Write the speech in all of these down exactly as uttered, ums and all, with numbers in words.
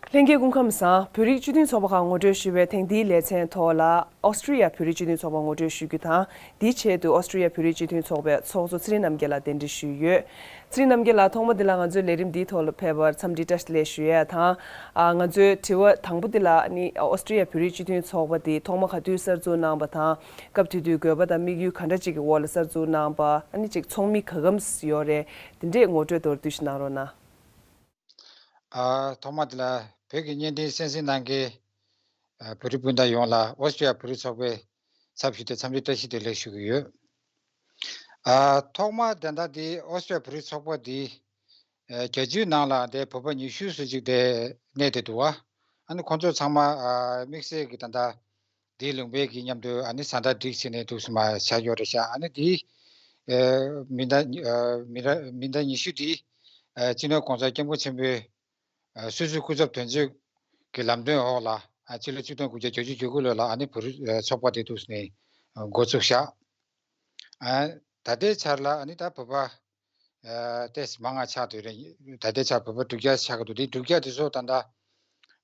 ལྷན་རྒྱས་སྐུ་ཁམས་བཟང་། བོད་རིགས་སྤྱི་མཐུན་ཚོགས་པ་ཁག་ངོ་སྤྲོད་ཞུ་བའི་ཐེངས་འདིའི་ལེ་ཚན་ཐོག་ལ་ཨོ་སི་ཀྲི་ཡ་བོད་རིགས་སྤྱི་མཐུན་ཚོགས་པ་ངོ་སྤྲོད་ཞུ་རྒྱུ་དང་། དེའི་ཆེད་དུ་ཨོ་སི་ཀྲི་ཡ་བོད་རིགས་སྤྱི་མཐུན་ཚོགས་པའི་ཚོགས་གཙོ་ཚེ་རིང་རྣམ་རྒྱལ་ལགས་གདན་འདྲེན་ཞུས་ཡོད། ཚེ་རིང་རྣམ་རྒྱལ་ལགས། ཐོག་མ་འདི་ལ་ང་ཚོའི་ལས་རིམ་འདིའི་ཐོག་ལ་ཕེབས་པར་འཚམས་འདྲི་བཀྲ་ཤིས་བདེ་ལེགས་ཞུ་ཡས་དང་། ཨ། ང་ཚོའི་དྲི་བ་དང་པོ་འདི་ལ་ནི་ཨོ་སི་ཀྲི་ཡ་བོད་རིགས་སྤྱི་མཐུན་ཚོགས་པ་འདི་ཐོག་མ་ག་དུས་གསར་འཛུགས་གནང་པ་དང་། སྐབས་དེ་དུས་དགོས་པ་དང་དམིགས་ཡུལ་ག་འདྲ་ཅིག་གི་འོག་ལ་གསར་འཛུགས་གནང་པ། ཨ་ནི་ཅིག་ཚོགས་མི་ག་གམ་ཡོད་རེད། དེ་འདྲས་ངོ་སྤྲོད་མདོར་བསྡུས་ཤིག་གནང་རོགས་གནང་། ཨ། ཐོག་མ་དེ་ལ་བོད་ཀྱི་བརྙན་འཕྲིན་གསན་གཟིགས་གནང་མཁན་ཨ། བོད་རིགས་སྤུན་ཟླ་ཡོངས་ལ་ཨོ་སི་ཀྲི་ཡ་བོད་རིགས་ཚོགས་པའི་ཚབ་ཞུས་ཏེ་འཚམས་འདྲི་བཀྲ་ཤིས་བདེ་ལེགས་ཞུ་གི་ཡོད། ཨ། ཐོག་མ་དེ་འདྲ་དེ་ཨོ་སི་ཀྲི་ཡ་བོད་རིགས་ཚོགས་པ་དེ་ཨ། རྒྱལ་སྤྱིའི་ནང་ལ་དེ་བོད་པ་ཉི་ཤུ་ཙམ་ཅིག་དེ་གནས་ཏེ་འདུག་བ། ཨ་ནི་ཁོང་ཚོ་ཚང་མ་ཨ། དམིགས་བསལ་གྱི་ད་ལྟ་འདིའི་ལུང་པའི་གི་མཉམ་དུ་ཨ་ནི་བཟའ་ཟླ་སྒྲིག་བྱས་ནས་འདུག་སེ་མར་བཞག་ཡོད་རེད་ཤག་ཨ་ནི་དེའི་ཨ། མི་ཟླ་ཨ། མི་ཟླ་མི་ཟླ་ཉི་ཤུ་དེ་ཨ། སྤྱི་ནོར་༸གོང་ས་༸སྐྱབས་མགོན་ཆེན་པོའི་ཨ། སྲིད་ཇུས་སྐུ་ཚབ་དོན་གཅོད་ཀྱི་ལམ་སྟོན་འོག་ལ་ཨ། སྤྱི་ལོ་ཆིག་སྟོང་དགུ་བརྒྱ་བརྒྱད་ཅུ་གྱ་དགུ་ལོ་ལ་ཨ་ནི་བོད་རིགས་ཨ། ཚོགས་པ་དེ་འདུག་སེ་ནས་འགོ་བཙུགས་ཤག་ཨ། ད་ལྟའི་ཆར་ལ་ཨ་ནི་ད་བོད་པ་ཨ། ཏོག་ཙམ་མང་ང་ཆགས་བསྡད་རེད། ད་ལྟའི་ཆར་བོད་པ་དྲུག་བརྒྱ་ཆགས་ཀྱི་འདུག་དེ་དྲུག་བརྒྱ་དེ་ཚོ་ད་ལྟ་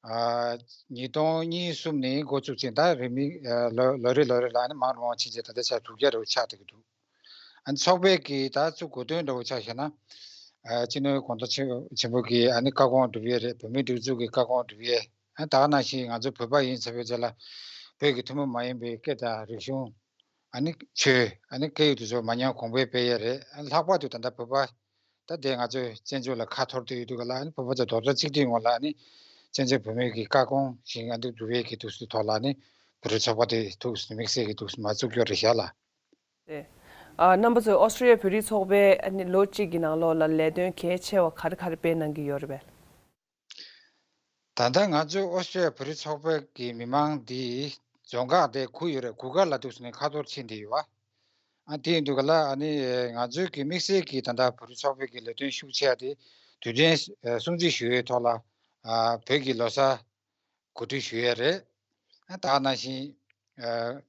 ཨ། ཉིས་སྟོང་གཉིས་གསུམ་ནས་འགོ་བཙུགས་ཚེ་ད་རིང་མིན་ཨ། ལོ་ལོ་རེ་ལོ་རེ་ལ་ཨ་ནི་མང་རུ་མང་རུ་ཕྱིན་བྱས་ད་ལྟའི་ཆར་དྲུག་བརྒྱ་རུ་ཆགས་བསྡད་ཀྱི་འདུག་ཨ་ནི་ཚོགས་པའི་གི་ད་བཙུགས་དགོས་དོན་འདྲ་བོ་ཆ་བཞག་ན། ཨ། སྤྱི་ནོར་༸གོང་ས་ཆེན་པོ་གི་ཨ་ནི་བཀའ་དགོངས་སྒྲུབ་ཡས་རེད། བོད་མིའི་སྒྲིག་འཛུགས་ཀྱི་བཀའ་དགོངས་སྒྲུབ་ཡས། ཨ། ད་ག་ནང་བཞིན་ང་ཚོ་བོད་པ་ཡིན་ཚར་བའི་རྗེས་ལ་བོད་ཀྱི་ཐུན་མོང་མ་ཡིན་པའི་སྐད་དང་རིག་གཞུང་། ཨ་ནི་ཆོས། ཨ་ནི་སྐད་ཡིག་དེ་ཚོ་མ་ཉམས་གོང་འཕེལ་སྤེལ་ཡས་རེད། ཨ། ལྷག་པར་དུ་ད་ལྟ་བོད་པ་ད་དེ་ང་ཚོའི་བཙན་བྱོལ་ལ་ཁ་འཐོར་དུ་ཡོད་དུས་ག་ལ་ཨ་ནི་བོད་པ་ཚོ་རྡོག་རྩ་གཅིག་སྒྲིལ་ངང་ལ་ཨ་ནི་བཙན་བྱོལ་བོད་མིའི་གི་བཀའ་དགོངས་བཞིན་ཨ་འདུག་སྒྲུབ་ཡས་ཀྱི་འདུག་སེ་ཐོག་ལ་ཨ་ནི་བོད་རིགས་ཚོགས་པ་དེ་འདུག་སེ་དམིགས་བསལ་གྱི་འདུག་སེ་མ་བཙུགས་ཡོད་རེད་ཤག་ལ། རེད། ཨ། རྣམ་པ་ཚོས་ཨོ་སི་ཀྲི་ཡ་བོད་རིགས་ཚོགས་པས་ཨ་ནི་ལོ་གཅིག་གི་ནང་ལོགས་ལ་ལས་དོན་གལ་ཆེ་བ་ག་རེ་ག་རེ་སྤེལ་གནང་གི་ཡོད་རེད་པས། ད་ལྟ་ང་ཚོའི་ཨོ་སི་ཀྲི་ཡ་བོད་རིགས་ཚོགས་པའི་གི་མི་མང་འདི་རྫོང་ཁག་དེ་དགུ་ཡོད་རེད། དགུ་ཁག་ལ་འདུག་སེ་ནས་ཁ་ཐོར་ཕྱིན་བསྡད་ཡོད་པ། ཨ། དེ་ཡིན་དུས་ག་ལ་ཨ་ནི་ང་ཚོའི་གི་དམིགས་བསལ་གྱི་ད་ལྟ་བོད་རིགས་ཚོགས་པའི་གི་ལས་དོན་ཤུགས་ཆེ་བ་དེ་དུས་དྲན་སྲུང་བརྩི་ཞུ་ཡས་ཐོག་ལ་ཨ། བོད་ཀྱི་ལོ་གསར་གོ་སྒྲིག་ཞུ་ཡས་རེད། ཨ། ད་ག་ནང་བཞིན་ཨ།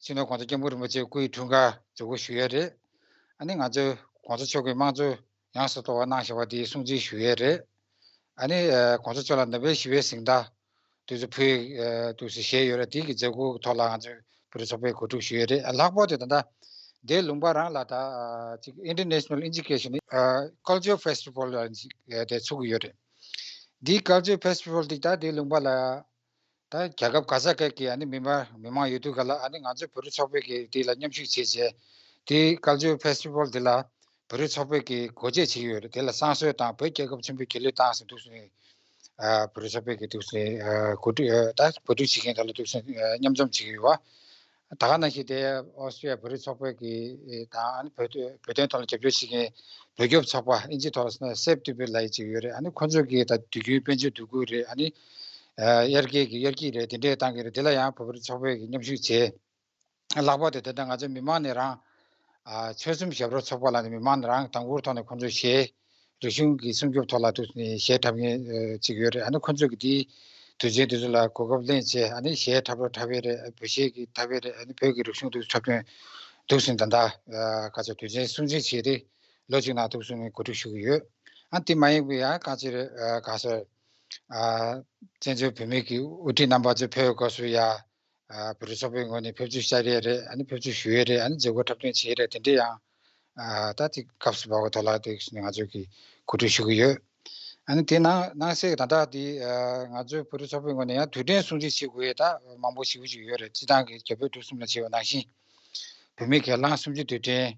སྤྱི་ནོར་༸གོང་ས་༸སྐྱབས་མགོན་རིན་པོ་ཆེའི་སྐུའི་འཁྲུངས་སྐར་མཛད་སྒོ་ཞུ་ཡས་རེད། ཨ་ནི་ང་ཚོའི་༸གོང་ས་མཆོག་གི་དམངས་གཙོ་ཡོངས་སུ་རྫོགས་པ་གནང་བཞག་པ་དེ་སྲུང་བརྩི་ཞུ་ཡས་རེད། ཨ་ནི་༸གོང་ས་མཆོག་ལ་ནོ་བེལ་ཞི་བའི་གཟེངས་རྟགས་དེ་ཚོ་ཕུལ་ཡས་དེ་ཚོ་བཞེས་ཡོད་རེད། དེ་གི་མཛད་སྒོའི་ཐོག་ལ་ང་ཚོའི་བོད་རིགས་ཚོགས་པས་གོ་སྒྲིག་ཞུ་ཡས་རེད། ལྷག་པར་དུ་ད་ལྟ་དེ་ལུང་པ་རང་ལ་ད་ཅིག་International Education Culture Festival ལ་ཅིག་དེ་ཚུགས་ཀྱི་ཡོད་རེད། འདི་Culture Festival འདི་ད་དེ་ལུང་པ་ལ་ད་རྒྱལ་ཁབ་ག་ས་ག་གི་ཨ་ནི་མི་མང་མི་མང་ཡོད་དུས་ག་ལ་ཨ་ནི་ང་ཚོའི་བོད་རིགས་ཚོགས་པའི་གི་དེ་ལ་མཉམ་ཞུགས་བྱས་བྱས་དེ་Culture Festival དེ་ལ་བོད་རིགས་ཚོགས་པའི་གི་སྒོ་འབྱེད་བྱེད་ཀྱི་ཡོད་རེད། དེ་ལ་བསང་གསོལ་དང་བོད་རྒྱལ་ཁབ་ཆེན་པོའི་རྒྱལ་གླུ་བཏང་ཟིན་འདུག་སེ་ཨ། བོད་རིགས་ཚོགས་པའི་གི་འདུག་སེ་ཨ། གོ་སྒྲིག་ཨ། ད་གོ་སྒྲིག་བྱེད་མཁན་དག་ལ་འདུག་སེ་ཨ། མཉམ་འཛོམས་བྱེད་ཀྱི་ཡོད་པ། ད་ག་ནང་བཞིན་དེ་ཨོ་སི་ཀྲི་ཡ་བོད་རིགས་ཚོགས་པའི་གི་དང་ཨ་ནི་བོད་དོན་བོད་དོན་ཐོག་ལ་རྒྱབ་སྐྱོར་བྱེད་མཁན་བོད་སྐྱོབ་ཚོགས་པ་ཨིན་ཇི་ཐོག་ལ་ཟེར་ན་Save Tibet ལབ་ཡས་ཅིག་ཡོད་རེད། ཨ་ནི་ཁོ་ཚོ་གི་ད་དུས་རྒྱུན་དཔལ་འབྱོར་འདུ་འགོད་རེད། ཨ་ནི་ཨ། དབྱར་སྐྱིད་ཀྱི་དབྱར་སྐྱིད་རེད། དེ་འདྲས་བཏང་གི་རེད། དེ་ལ་ཡང་བོད་རིགས་ཚོགས་པའི་གི་མཉམ་ཞུགས་བྱས། ལྷག་པར་དུ་ད་ལྟ་ང་ཚོ་མི་མང་ནས་རང་ཨ། ཆོལ་གསུམ་ཞབས་བྲོ་ཚོགས་པ་ལ་ནི་མི་མང་ནས་རང་དང་པོའི་ཐོག་ནས་ཁོང་ཚོས་གཞས་རིག་གཞུང་གི་སྲུང་སྐྱོབ་ཐོག་ལ་ཐུག་ནས་གཞས་འཁྲབ་མཁན་ཨ། ཅིག་ཡོད་རེད། ཨ་ནི་ཁོང་ཚོ་གི་དེའི་དུས་ཆེན་དེ་ཚོ་ལ་གོ་སྐབས་ལེན་བྱས་ཨ་ནི་གཞས་འཁྲབ་རོགས་འཁྲབ་ཡས་རེད། བོད་གཞས་ཀྱི་འཁྲབ་ཡས་རེད། ཨ་ནི་བོད་ཀྱི་རིག་གཞུང་དེ་ཚོ་འཁྲབ་སྟོན་འདུག་སེ་ད་ལྟ་ཨ། ག་ཚོད་དུས་ཆེན་སྲུང་བརྩི་བྱས་ཏེ་ལོ་གཅིག་ནང་འདུག་སེ་ནས་གོ་སྒྲིག་ཞུ་གི་ཡོད། ཨ་དེ་མ་ཡིན་པའི་ཡང་ག་ཚོད་རེད། ཨ་ག་ཚོད་ཨ། བཙན་བྱོལ་བོད་མི་གི་དབུ་ཁྲིད་རྣམ་པ་ཚོ་ཕེབས་པའི་སྐབས་སུ་ཡ། ཨ་བོད་རིགས་ཚོགས་པའི་ངོས་ནས་ཕེབས་བསུ་བྱ་ཡས་རེད། ཨ་ནི་ཕེབས་བསུ་ཞུ་ཡས་རེད། ཨ་ནི་མཛད་སྒོ་འཁྲབ་སྟོན་བྱེད་ཡས་རེད། དེ་འདྲས་ཡང་ཨ་ད་དེ་སྐབས་སུ་བབས་པའི་ཐོག་ལ་དེ་ང་ཚོས་ཀྱི་གོ་སྒྲིག་ཞུ་གི་ཡོད། ཨ་ནི་དེ་ནང་ནང་གསེས་ཀྱི་ད་ལྟ་དེ་ཨ་ང་ཚོའི་བོད་རིགས་ཚོགས་པའི་ངོས་ནས་ཡང་དུས་དྲན་སྲུང་བརྩི་བྱེད་དགོས་ཡས་ད་མང་པོ་ཞེ་པོ་ཅིག་ཡོད་རེད། སྤྱིར་བཏང་གི་རྒྱ་བོད་འབྲུག་གསུམ་ལ་བྱས་པ་ནང་བཞིན་བོད་མིའི་སྒེར་ལངས་གསུམ་བཅུའི་དུས་དྲན་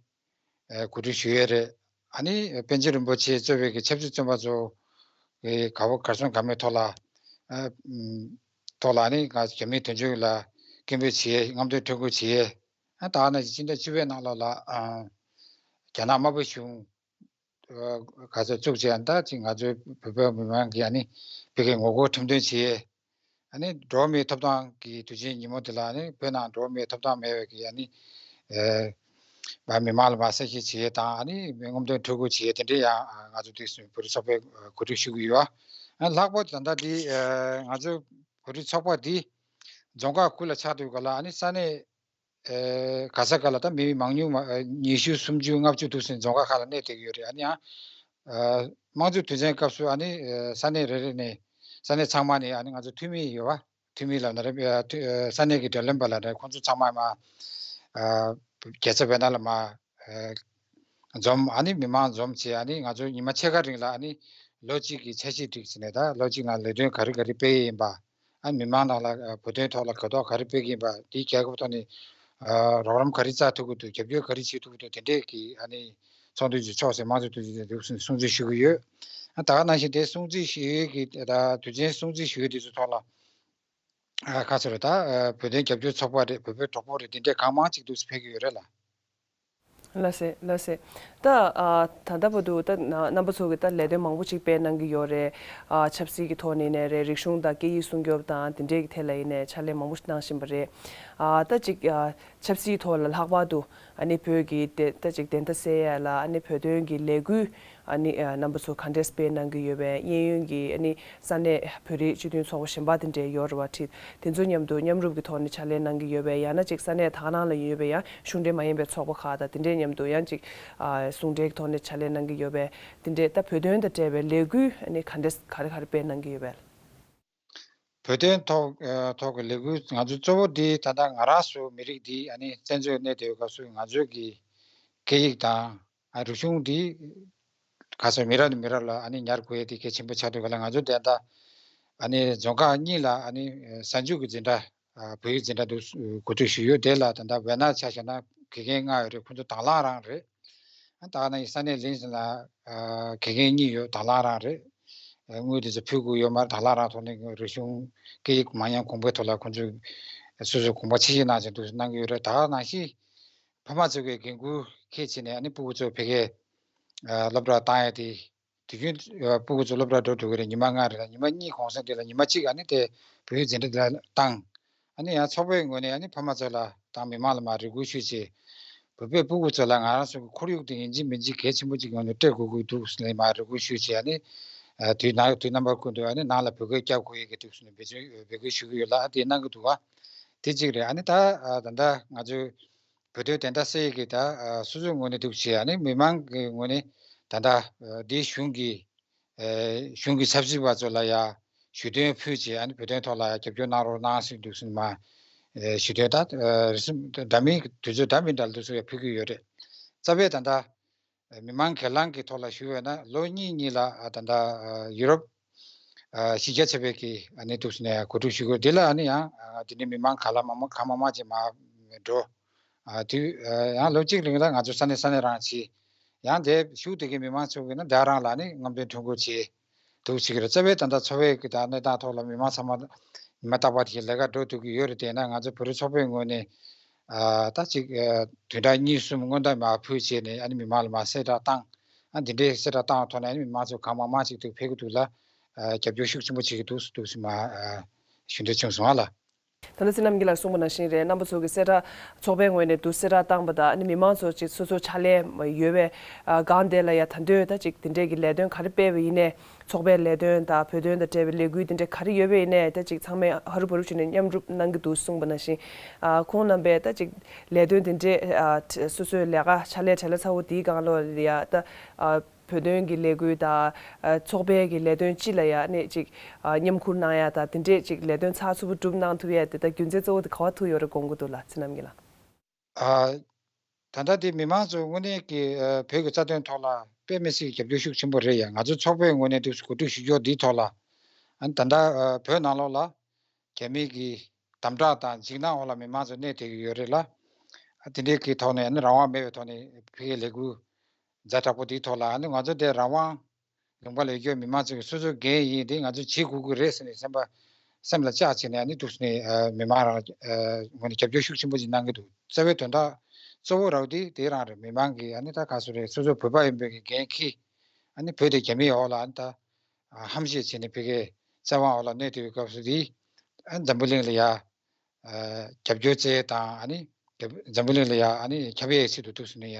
ཨ་གོ་སྒྲིག་ཞུ་ཡས་རེད། ཨ་ནི་པཎ་ཆེན་རིན་པོ་ཆེ་གཙོས་པའི་གི་ཆབ་སྲིད་བཙོན་པ་ཚོ་གི་ག་བ་གར་སོང་ག་མེད་ཐོག་ལ་ཨ་ཐོག་ལ་ཨ་ནི་ང་རྒྱ་མིའི་དོན་གཅོད་ལ་སྐད་འབོད་བྱེད་ཡས། རྔམ་སྟོན་ཐོ་འགོད་བྱེད་ཡས། ཨ་ད་ནི་སྤྱི་ཟླ་བཅུ་པའི་ནང་ལོགས་ལ་ཨ་རྒྱ་ནག་དམར་པོ་གཞུང་ཨ་ག་ཚོད་བཙུགས་བྱས་ཨ་ད་ཅིག་ང་ཚོའི་བོད་པའི་མི་མང་གི་ཨ་ནི་བོད་ཀྱི་ངོ་རྒོལ་ཁྲིམས་འདོན་བྱེད་ཡས། ཨ་ནི་འགྲོ་བ་མིའི་ཐོབ་ཐང་གི་དུས་ཆེན་ཉིན་མོ་དེ་ལ་ཨ་ནི་བོད་ནང་འགྲོ་བ་མིའི་ཐོབ་ཐང་མེད་པའི་གི་ཨ་ནི་ཨེ་མ་མི་མང་ལ་མ་གསལ་བཤད་བྱེད་ཡས་དང་ཨ་ནི་མི་རྔམ་སྟོན་ཐོ་འགོད་བྱེད་ཡས་དེ་འདྲས་ཡང་ང་ཚོ་དེ་བོད་རིགས་ཚོགས་པས་གོ་སྒྲིག་ཞུ་གི་ཡོད། ཨ་ལྷག་པར་དུ་ད་ལྟ་དེ་ཨེ་ང་ཚོ་བོད་རིགས་ཚོགས་པ་དེ་རྫོང་ཁག་དགུ་ལ་ཆགས་དུས་ག་ལ་ཨ་ནི་ས་གནས་ཨེ་ག་ས་ག་ལ་ད་མི་མང་ཉུང་མ་ཨེ་ཉི་ཤུ་སུམ་ཅུ་ལྔ་བཅུ་འདུག་སེ་རྫོང་ཁག་ཁག་ལ་གནས་བསྡད་ཀྱི་ཡོད་རེད། ཨ་ནི་ཡང་ཨེ་དམངས་གཙོའི་དུས་ཆེན་སྐབས་སུ་ཨ་ནི་ཨེ་ས་གནས་རེ་རེ་ནས་ ས་གནས་ཚང་མ་ནས་ཨ་ནི་ང་ཚོ་འཐུས་མི་ཡོད་པ། འཐུས་མི་ལབ་ན་རེད། ཨ་འཐུས་ཨ་ས་གནས་ཀྱི་མགྲོན་གླེང་པ་ལབ་ན་རེད། ཁོང་ཚོ་ཚང་མ་མ་ཨ་རྒྱལ་ས་ཝེ་ན་ལ་མ་ཨ་འཛོམས། ཨ་ནི་མི་མང་འཛོམས་བྱས། ཨ་ནི་ང་ཚོ་ཉི་མ་ཕྱེད་ཀ་རིང་ལ་ཨ་ནི་ལོ་གཅིག་གི་འཆར་གཞི་སྒྲིག་བྱས་ནས། ད་ལོ་གཅིག་ནང་ལས་དོན་ག་རེ་ག་རེ་སྤེལ་ཡི་ཡིན་པ། ཨ་མི་མང་ནང་ལ་ཨ་བོད་དོན་ཐོག་ལ་གོ་རྟོགས་ག་རེ་སྤེལ་གྱི་ཡིན་པ། དེའི་རྒྱལ་ཁབ་ཐོག་ནས་ཨ་རོགས་རམ་ག་རེ་བཙལ་ཐུབ་ཀྱི་འདུག་རྒྱབ་སྐྱོར་ག་རེ་བྱེད་ཐུབ་ཀྱི་འདུག་དེ་འདྲས་ཀྱི་ཨ་ནི་ཚོགས་འདུ་ཅིག་ཚོགས་ཟེར། དམངས་གཙོ་འཐུས་མི་དེ་ཚོས་སྲུང་བརྩི་ཞུ་གི་ཡོད། ཨ་ད་ག་ནང་བཞིན་དེ་སྲུང་བརྩི་ཞུ་ཡས་ཀྱི་ད་དུས་ཆེན་སྲུང་བརྩི་ཞུ་ཡས་དེ་ཚོ་ཐོག་ལ་ཨ་ཁ་ཚོ་རེད། ད་ཨ་བོད་དོན་རྒྱབ་སྐྱོར་ཚོགས་པ་རེད། བོད་པའི་གྲོགས་པོ་རེད། དེ་འདྲས་གང་མང་ཅིག་འདུག་སེ་ཕེབས་ཀྱི་ཡོད་རེད་ལ། ལགས་སེ། ལགས་སེ། ད་ཨ་ད་ལྟ་བར་དུ་ད་ན་རྣམ་པ་ཚོ་གིས་ད་ལས་དོན་མང་པོ་ཅིག་སྤེལ་གནང་གི་ཡོད་རེད། ཨ་ཆབ་སྲིད་ཀྱི་ཐོག་ནས་ནས་རེད། རིག་གཞུང་དང་སྐད་ཡིག་སྲུང་སྐྱོབ་དང་དེ་འདྲའི་གི་ཐད་ལ་ཡིན་ནའི་ཕྱག་ལས་མང་པོ་ཞིག་གནང་བཞིན་པ་རེད། ཨ་ད་ཅིག་ཨ་ཆབ་སྲིད་ཐོག་ལ་ལྷག་པར་དུ་ཨ་ནི་བོད་ཀྱི་བདེ་ད་ཅིག་བདེན་མཐའ་གསལ་ཡ་ལ་ཨ་ནི་བོད་དོན་གྱི་ལས་འགུལ་ཨ་ནི་ཨ་རྣམ་པ་ཚོ་ག་འདྲས་སྤེལ་གནང་གི་ཡོད་པས། གཡས་གཡོན་གྱི་ཨ་ནི་ས་གནས་བོད་རིགས་སྤྱི་མཐུན་ཚོགས་པ་གཞན་པ་དེ་འདྲས་ཡོད་རེད་བ། ཁྲིད་དེ་ཚོ་མཉམ་དུ་མཉམ་རུབ་ཀྱི་ཐོག་ནས་ཕྱག་ལས་གནང་གི་ཡོད་པས། ཡང་ན་ཅིག་ས་གནས་དེ་ག་ནང་ལ་ཡོད་པའི་ཡང་གཞུང་འབྲེལ་མ་ཡིན་པའི་ཚོགས་པ་ཁག་དང་དེ་འདྲས་མཉམ་དུ་ཡང་ཅིག་ཨ་ཟུང་འབྲེལ་གྱི་ཐོག་ནས་ཕྱག་ལས་གནང་གི་ཡོད་པས། དེ་འདྲས་ད་བོད་དོན་དང་འབྲེལ་བའི་ལས་འགུལ་ཨ་ནི་ག་འདྲས་ག་རེ་ག་རེ་སྤེལ་གནང་གི་ཡོད་པས། བོད་དོན་ཐོག་ཨ་ཐོག་གི་ལས་འགུལ་ང་ཚོ་གཙོ་བོ་འདི་ད་ལྟ་ང་རང་ཚོ་མི་རིགས་འདི་ཨ་ནི་བཙན་བྱོལ་གནས་བསྡད་ཡོད་སྐབས་སུ་ང་ཚོའི་གི་སྐད་ཡིག་དང་ཨ་རིག་གཞུང་འདི་ག་ཚོད་མི་རབས་ནས་མི་རབས་ལ་ཨ་ནི་ཉར་དགོས་ཡས་དེ་གལ་ཆེན་པོ་ཆགས་འདུག་ག་ལ། ང་ཚོ་དེ་ལྟ་ཨ་ནི་རྫོང་ཁག་གཉིས་ལ་ཨ་ནི་གཟའ་མཇུག་གི་འཛིན་གྲྭ་ཨ་བོད་ཡིག་འཛིན་གྲྭ་འདུག་གོ་སྒྲིག་ཞུས་ཡོད། དེ་ལ་ད་ལྟ་ཝེ་ན་ཆ་བཞག་ན་དགེ་རྒན་ལྔ་ཡོད་རེད། ཁོང་ཚོ་དང་བླངས་རང་རེད། ཨ་ད་ག་ནང་བཞིན་ས་གནས་ལིན་ལ་ཨ་དགེ་རྒན་གཉིས་ཡོད། དང་བླངས་རང་རེད། ཨ་དངུལ་དེ་ཚོ་ཕུལ་དགོས་ཡོད་མ་རེད། དང་བླངས་རང་ཐོག་ནས་རིག་གཞུང་སྐད་ཡིག་མ་ཉམས་གོང་འཕེལ་ཐོག་ལ་ཁོང་ཚོས་སོ་སོའི་དགོངས་པ་ཆེ་བཞེས་གནང་བཞིན་འདུག་གནང་གི་ཡོད་རེད། ད་ག་ནང་བཞིན་ཕ་མ་ཚོ་གིས་འགན་འཁུར་འཁྱེར་བྱས་ནས་ཨ་ནི་སྤུ་གུ་ཚོ་ཕ་གིར་ཨ་སློབ་གྲྭར་བཏང་ཡས་དེ། དུས་རྒྱུན་ཨ་སྤུ་གུ་ཚོ་སློབ་གྲྭར་འགྲོ་འགྲོ་གི་རེད། ཉི་མ་ལྔ་རེད་ལ། ཉི་མ་གཉིས་གུང་སེང་དེ་ལ་ཉི་མ་གཅིག་ཨ་ནི་དེ་བོད་ཡིག་འཛིན་གྲྭ་དེ་ལ་བཏང་། ཨ་ནི་ཡང་ཚོགས་པའི་ངོས་ནས་ཨ་ནི་ཕ་མ་ཚོ་ལ་དང་མི་མང་ལ་མར་རེ་སྐུལ་ཞུས་བྱས། བོད་པའི་སྤུ་གུ་ཚོ་ལ་ང་རང་ཚོ་གི་ཁོར་ཡུག་དེ་ཡིན་གཅིག་མིན་གཅིག་གལ་ཆེན་པོ་གཅིག་ངོས་ནས་སྤྲད་དགོས་ཀྱི་འདུག་ཟེར་ནས་མར་རེ་སྐུལ་ཞུས་བྱས། ཨ་ནི་ཨ་དུས་ནང་དུས་རྣམ་པ་ཀུན་ཏུ་ཨ་ནི་ནང་ལ་བོད་སྐད་རྒྱག་དགོས་ཡས་ཀྱི་འདུག་ཟེར་ནས་འབོད་སྐུལ་འབོད་སྐུལ་ཞུ་གི་ཡོད་ལ། ཨ་དེ་གནང་གི་འདུག་ག་དེ་གཅིག་རེད། ཨ་ནི་ད་ཨ་ད་ལྟ་ང་ཚོའི་བོད་དོན་བདེན་མཐའ་གསལ་ཡས་ཀྱི་ད་ཨ་སོ་སོའི་ངོས་ནས་འདུག་བྱས། ཨ་ནི་མི་མང་གི་ངོས་ནས་ད་ལྟ་ཨ་འདིའི་གཞུང་གི་ཨ་གཞུང་གི་ཆབ་སྲིད་པ་ཚོ་ལ་ཡང་ཞུ་དོན་ཕུལ་བྱས། ཨ་ནི་བོད་དོན་ཐོག་ལ་ཡང་རྒྱབ་སྐྱོར་གནང་རོགས་གནང་ཟེར་འདུག་ཟེར་ནས་མར་ཨ་ཞུ་དོན་ད་ཨ་རེ་ཟུང་འདྲ་མིན་དུས་ཚོད་འདྲ་མིན་འདྲ་འདུག་སེ་ཡང་ཕུལ་གྱི་ཡོད་རེད། རྩ་བའི་ད་ལྟ་མི་མང་སྒེར་ལངས་ཀྱི་ཐོག་ལ་ཞུ་བས་ན་ལོ་གཉིས་གཉིས་ལ་ཨ་ད་ལྟ་ཨ་ཡུ་རོབ་ཨ་གཞི་རྒྱ་ཆེ་བའི་གི་ཨ་ནི་འདུག་སེ་ནས་གོ་སྒྲིག་ཞུ་དགོས། འདི་ལ་ཨ་ནི་ཡང་ཨ་འདི་ནས་མི་མང་ག་ལ་མང་མང་གང་མང་མང་ཅིག་མར་འགྲོ། ཨ་དུས་ཨ་ཡང་ལོ་གཅིག་རིང་ལ་ང་ཚོ་ས་གནས་ས་གནས་རང་བྱས། ཡང་དེ་བཞུགས་བསྡད་ཀྱི་མི་མང་ཚོ་གིས་ན་དེ་རང་ལ་ནི་རྔམ་སྟོན་ཐུང་ངུ་བྱས། འདུག་བྱེད་ཀྱི་རེད། རྩ་བའི་ད་ལྟ་ཚོགས་པའི་གི་ད་གནས་སྟངས་ཐོག་ལ་མི་མང་ཚང་མ་ཉི་མ་རྟག་པར་དེ་ལས་ཀ་འགྲོ་ཐུབ་ཀྱི་ཡོད་རེད། དེས་ན་ང་ཚོ་བོད་རིགས་ཚོགས་པའི་ངོས་ནས་ཨ་ད་ཅིག་ཨ་བདུན་ཕྲག་གཉིས་གསུམ་སྔོན་བརྡ་མར་ཕུལ་བྱས་ནས་ཨ་ནི་མི་མང་ལ་མར་གསལ་བསྒྲགས་བཏང་། ཨ་འདི་འདྲའི་གསལ་བསྒྲགས་བཏང་བ་ཐོག་ནས་ཨ་ནི་མི་མང་ཚོ་གང་མང་མང་ཅིག་ཏུ་ཕེབས་ཀྱི་འདུག་ལ། ཨ་རྒྱབ་སྐྱོར་ཤུགས་ཆེན་པོ་བྱེད་ཀྱི་འདུག་འདུག་ཟེར་མར་ཨ་ཞུ་འདོད་བྱུང་སོང་ཨ་ལ། ད་ལྟ་བསོད་ནམས་དགེ་ལགས་གསུངས་པ་ནང་བཞིན་རེད། རྣམ་པ་ཚོ་གི་གསལ་བསྒྲགས་ཚོགས་པའི་ངོས་ནས་འདུག་གསལ་བསྒྲགས་བཏང་པ་དང་ཨ་ནི་མི་མང་ཚོ་ཅིག་སོ་སོ་ཕྱག་ལས་ཡོད་པའི་ཨ་སྒང་དེ་ལ་ཡ་ད་འདོད་ད་ཅིག་དེ་འདྲས་ཀྱི་ལས་དོན་ག་རེ་སྤེལ་བ་ཡིན་ནའི་ཚོགས་པའི་ལས་དོན་དང་བོད་དོན་དང་འབྲེལ་བའི་ལས་འགུལ་དེ་འདྲས་ག་རེ་ཡོད་པ་ཡིན་ནའི་ད་ཅིག་ཚང་མས་ཧ་རུ་བ་རུ་བྱས་ནས་མཉམ་རུབ་གནང་གི་འདུག་གསུངས་པ་ནང་བཞིན། ཨ་ཁོང་རྣམ་པས་ད་ཅིག་ལས་དོན་དེ་འདྲས་ཨ་སོ་སོའི་ལས་ཀ་ཕྱག་ལས་བྲེལ་བ་ཚ་བོ་དེའི་སྒང་ལོགས་ལ་ཡ་ད་ཨ་བོད་དོན་གྱི་ལས་འགུལ་དང་ཨ་ཚོགས་པའི་གི་ལས་དོན་སྤྱི་ལ་ཡ་ནས་ཅིག་ཨ་མཉམ་ཁུར་གནང་ཡ་དང་དེ་འདྲས་ཅིག་ལས་དོན་ཚགས་ཚུད་པོ་སྒྲུབ་གནང་ཐུབ་ཡ་དེ་ད་རྒྱུ་མཚན་གཙོ་བོ་དེ་ག་བ་ཐུག་ཡོད་རེད་དགོངས་ཀྱི་འདུག་ལ་བསོད་ནམས་དགེ་ལགས། ཨ་ད་ལྟ་དེ་མི་མང་ཚོ་དངོས་གནས་ཀྱི་ཨ་བོད་ཀྱི་རྩ་དོན་ཐོག་ལ་དཔེ་མི་སྲིད་ཀྱི་རྒྱབ་སྐྱོར་ཤུགས་ཆེན་པོ་རེད་ཡ། ང་ཚོ་ཚོགས་པའི་ངོས་ནས་འདུག་གོ་སྒྲིག་ཞུ་རྒྱུ་འདིའི་ཐོག་ལ་ཨ་ད་ལྟ་ཨ་བོད་ནང་ལོགས་ལ་རྒྱ་མི་གི་དམ་དྲག་དང་འཇིགས་སྣང་འོག་ལ་མི་མང་ཚོ་གནས་བསྡད་ཀྱི་ཡོད་རེད་ལ། ཨ་དེ་འདྲའི་གི་ཐོག་ནས་ཨ་ནི་རང་དབང་མེད་པའི་ཐོག་ནས་ཕ་གིའི་ལས་འགུལ་ཛ་དྲག་པོ་དེའི་ཐོག་ལ་ཨ་ནི་ང་ཚོ་དེ་རང་དབང་ལུང་པ་ལ་ཡོད་མི་མང་ཚོ་གི་སོ་སོའི་འགན་ཡིན། དེ་ང་ཚོས་བྱེད་དགོས་ཀྱི་རེད་ཟེར་ནས་སེམས་པ་སེམས་ལ་བཅངས་བྱས་ནས་ཨ་ནི་འདུག་སེ་ནས་ཨ་མི་མང་རང་ཨ་ངོས་ནས་རྒྱབ་སྐྱོར་ཤུགས་ཆེན་པོ་ཅིག་གནང་གི་འདུག་རྩ་བའི་དོན་དག་གཙོ་བོ་ར་བ་དེ་དེ་རང་རེད། མི་མང་གིས་ཨ་ནི་ད་ག་སུ་རེད། སོ་སོ་བོད་པ་ཡིན་པའི་གི་འགན་འཁྱེར། ཨ་ནི་བོད་དེ་རྒྱ་མིའི་འོག་ལ་ཨ་ནི་ད་ཨ་ཧམ་བཤད་བྱས་ནས་ཕ་གིའི་བཙན་དབང་འོག་ལ་གནས་བསྡད་པའི་སྐབས་སུ་དེ་ཨ་འཛམ་བུ་གླིང་ལ་ཡ། ཨ་རྒྱབ་སྐྱོར་བཙལ་དང་ཨ་ནི་རྒྱབ་འཛམ་བུ་གླིང་ལ་ཡ་ཨ་ནི་ཁྱབ་ཡས་ཆེད་དུ་འདུག་སེ་ནས་ཡ་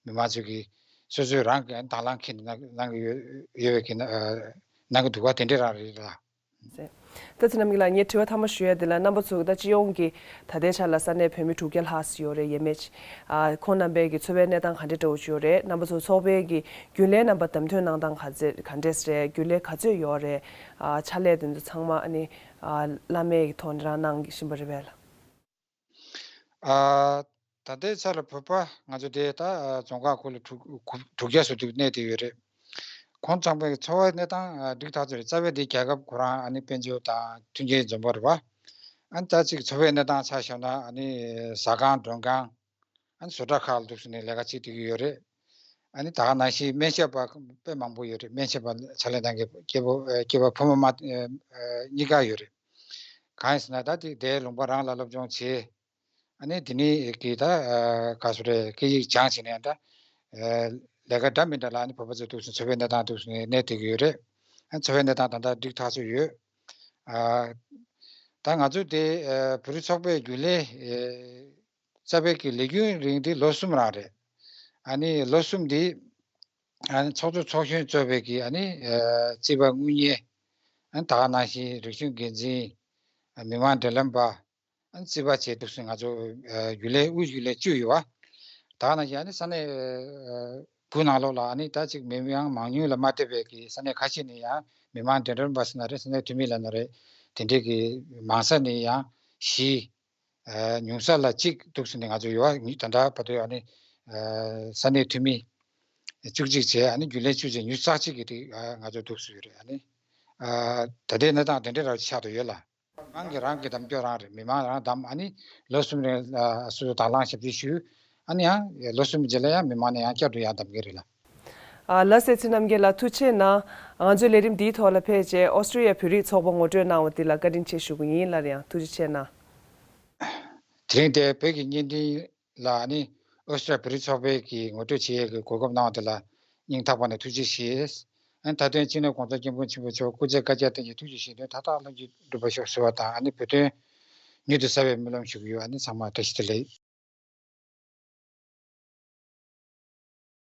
མི་མང་ཚོས་ཀྱིས་སོ་སོའི་རང་གི་ཨ་ནི་དང་བླངས་འཁྱེར་ནས་གནང་གནང་གི་ཡོད་ཡོད་པའི་གི་ཨ་གནང་གི་འདུག་ག་དེ་འདྲས་རང་རེད་ལ། ཟེར། ད་ཚེ་རྣམ་རྒྱལ་ལགས། ངས་དྲི་བ་མཐའ་མ་ཞུ་ཡ་དེ་ལ། རྣམ་པ་ཚོ་ད་སྤྱི་ཡོངས་ཀྱི་ད་ལྟའི་ཆ་ལ་ས་གནས་བོད་མི་དྲུག་བརྒྱ་ལྷག་ཙམ་ཡོད་རེད། ཡས་མས་ཅིག་ཨ། ཁོང་རྣམ་པའི་གི་འཚོ་བའི་གནས་སྟངས་ག་འདྲ་འདྲ་བོ་ཅིག་ཡོད་རེད། རྣམ་པ་ཚོ་ཚོགས་པའི་གི་རྒྱུན་ལས་རྣམ་པ་བདམས་ཐོན་གནང་སྟངས་ག་ཚོད་ག་འདྲས་རེད། རྒྱུན་ལས་ག་ཚོད་ཡོད་རེད། ཨ། ཕྱག་ལས་དེ་ཚོ་ཚང་མ་ཨ་ནི་ཨ། བླ་མེད་ཀྱི་ཐོག་ནས་རང་གནང་བཞིན་པ་རེད་པས་ལགས། ཨ། ད་ལྟའི་ཆར་ལ་བོད་པ་ང་ཚོ་དེ་ད་ཨ། རྫོང་ཁག་ཁག་ལ་དྲུག་དྲུག་བརྒྱ་ཙམ་དུ་གནས་བསྡད་ཡོད་རེད། ཁོང་ཚང་མའི་འཚོ་བའི་གནས་སྟངས་ཨ། འགྲིག་ཐག་ཆོད་རེད། རྩ་བའི་དེ་རྒྱལ་ཁབ་ཁོ་རང་ཨ་ནི་དཔལ་འབྱོར་དང་མཐུན་རྐྱེན་འཛོམས་པ་རེད་པ། ཨ་ནི་ད་ཅིག་འཚོ་བའི་གནས་སྟངས་ཆ་བཞག་ན་ཨ་ནི་ཟ་ཁང་མགྲོན་ཁང་། ཨ་ནི་བཟོ་གྲྭ་ཁག་ལ་འདུག་སེ་ནས་ལས་ཀ་བྱེད་བསྡད་ཀྱི་ཡོད་རེད། ཨ་ནི་ད་ག་ནང་བཞིན་སྨན་ཞབས་པ་དཔེ་མང་པོ་ཡོད་རེད། སྨན་ཞབས་པ་ཕྱག་ལས་གནང་མཁན་སྐྱེས་བུ་སྐྱེས་པ་ཕོ་མོ་མ་གཉིས་ཀ་ཡོད་རེད། གང་ཡིན་ཟེར་ན་ད་དེ་དེའི་ལུང་པ་རང་ལ་སློབ་སྦྱོང་བྱས། ཨ་ནི་དེ་ནས་ཀྱི་ད་ག་སོ་རེད། སྐད་ཡིག་སྦྱངས་བྱས་ནས་ད་ལས་ཀ་འདྲ་མི་འདྲ་ལ་ཨ་ནི་བོད་པ་ཚོ་འདུག་སེ་འཚོ་བའི་གནས་སྟངས་འདུག་སེ་གནས་བསྡད་ཀྱི་ཡོད་རེད། ཨ་ནི་འཚོ་བའི་གནས་སྟངས་ད་ལྟ་འགྲིག་ཐག་ཆོད་ཡོད། ཨ། ད་ང་ཚོ་དེ་ཨ། བོད་རིགས་ཚོགས་པའི་རྒྱུན་ལས་ཨ། རྩ་བའི་གི་ལས་རྒྱུན་རིང་དེ་ལོ་གསུམ་རང་རེད། ཨ་ནི་ལོ་གསུམ་དེ་ཨ་ནི་ཚོགས་གཙོ་ཚོགས་གཞོན་གཙོས་པའི་གི་ཨ་ནི་ཨ། རྩིས་པ་དངུལ་གཉེར། ཨ་ནི་ད་ག་ནང་བཞིན་རིག་གཞུང་འགན་འཛིན། ཨ། མི་མང་འབྲེལ་ལམ་པ། ཨ་ནི་རྩིས་པ་བཅས་འདུག་སེ་ང་ཚོ་ཨ། རྒྱུན་ལས་དབུས་རྒྱུན་ལས་བཅུ་ཡོད་པ། ད་ག་ནང་བཞིན་ཨ་ནི་ས་གནས་ཨ། བོད་ནང་ལོགས་ལ་ཨ་ནི་ད་ཅིག་མི་མང་མང་ཉུང་ལ་མ་ལྟོས་པའི་གི་ས་གནས་ཁ་ཤས་ནས་ཡང་མི་མང་འབྲེལ་ལམ་པ་ཟེར་ན་རེད། ས་གནས་འཐུས་མི་ལབ་ན་རེད། དེ་འདྲའི་གི་མང་ས་ནས་ཡང་བཞི། ཨ། ཉུང་ས་ལ་གཅིག་འདུག་སེ་ནས་ང་ཚོ་ཡོད་པ། ད་ལྟ་བར་དུ་ཨ་ནི་ཨ། ས་གནས་འཐུས་མི་བཅུ་གཅིག་བྱས། ཨ་ནི་རྒྱུན་ལས་བཅུ་བྱས། ཉི་ཤུ་རྩ་གཅིག་གི་དེ་ཨ། ང་ཚོ་འདུག་སེ་ཡོད་རེད། ཨ་ནི་ཨ། ད་ལྟའི་གནས་སྟངས་དེ་འདྲའི་རང་ཆགས་བསྡད་ཡོད་ལ། མི་མང་གིས་རང་གིས་འདེམས་སྐྱོར་རང་རེད། མི་མང་རང་འདེམས། ཨ་ནི་ལོ་གསུམ་རིང་ཨ། སོ་སོ་དང་བླངས་ཞབས་ཕྱི་ཞུས། ཨ་ནི་ཡང་ལོ་གསུམ་རྗེས་ལ་ཡང་མི་མང་ནས་ཡང་བསྐྱར་དུ་ཡང་འདེམས་ཀྱི་རེད་ལ། ཨ། ལགས་སེ་ཚེ་རྣམ་རྒྱལ་ལགས། ཐུགས་རྗེ་གནང་། ང་ཚོའི་ལས་རིམ་འདིའི་ཐོག་ལ་ཕེབས་བྱས་ཨོ་སི་ཀྲི་ཡ་བོད་རིགས་ཚོགས་པ་ངོ་སྤྲོད་གནང་བ་འདི་ལ་བཀའ་དྲིན་ཆེ་ཞུ་གི་ཡིན། སླར་ཡང་ཐུགས་རྗེ་ཆེ་གནང་། དེ་རིང་འདིར་བོད་ཀྱི་བརྙན་འཕྲིན་ལ་ཨ་ནི་ཨོ་སི་ཀྲི་ཡ་བོད་རིགས་ཚོགས་པའི་གི་ངོ་སྤྲོད་བྱེད་ཡས་ཀྱི་གོ་སྐབས་གནང་བ་དེ་ལ་སྙིང་ཐག་པ་ནས་ཐུགས་རྗེ་ཆེ། ཨ་ནི་མཐའ་དོན་སྤྱི་ནོར་༸གོང་ས་༸སྐྱབས་མགོན་ཆེན་པོ་མཆོག་སྐུ་ཚེ་བསྐལ་བརྒྱར་བརྟན་ཅིང་ཐུགས་ཀྱི་བཞེད་དོན་མཐའ་དག་ལྷུན་གྱིས་འགྲུབ་པར་ཤོག་ཟེར་བ་དང་། ཨ་ནི་བོད་དོན་མྱུར་དུ་གསལ་བའི་སྨོན་ལམ་ཞུ་གི་ཡོད། ཨ་ནི་ཚང་མ་བཀྲ་ཤིས་བདེ་ལེགས།